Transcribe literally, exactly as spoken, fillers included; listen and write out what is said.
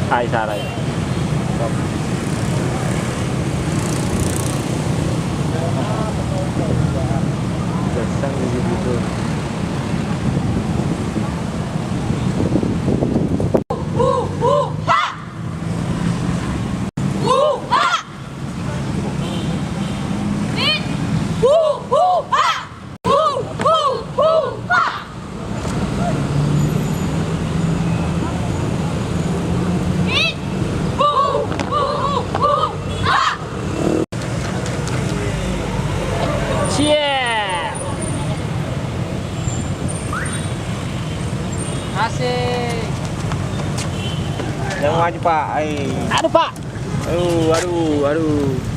Hai, sarai. Gersang gitu. Cie. Asik. Yang maju, Pak. Ai. Aduh, Pak. Aduh, aduh, aduh.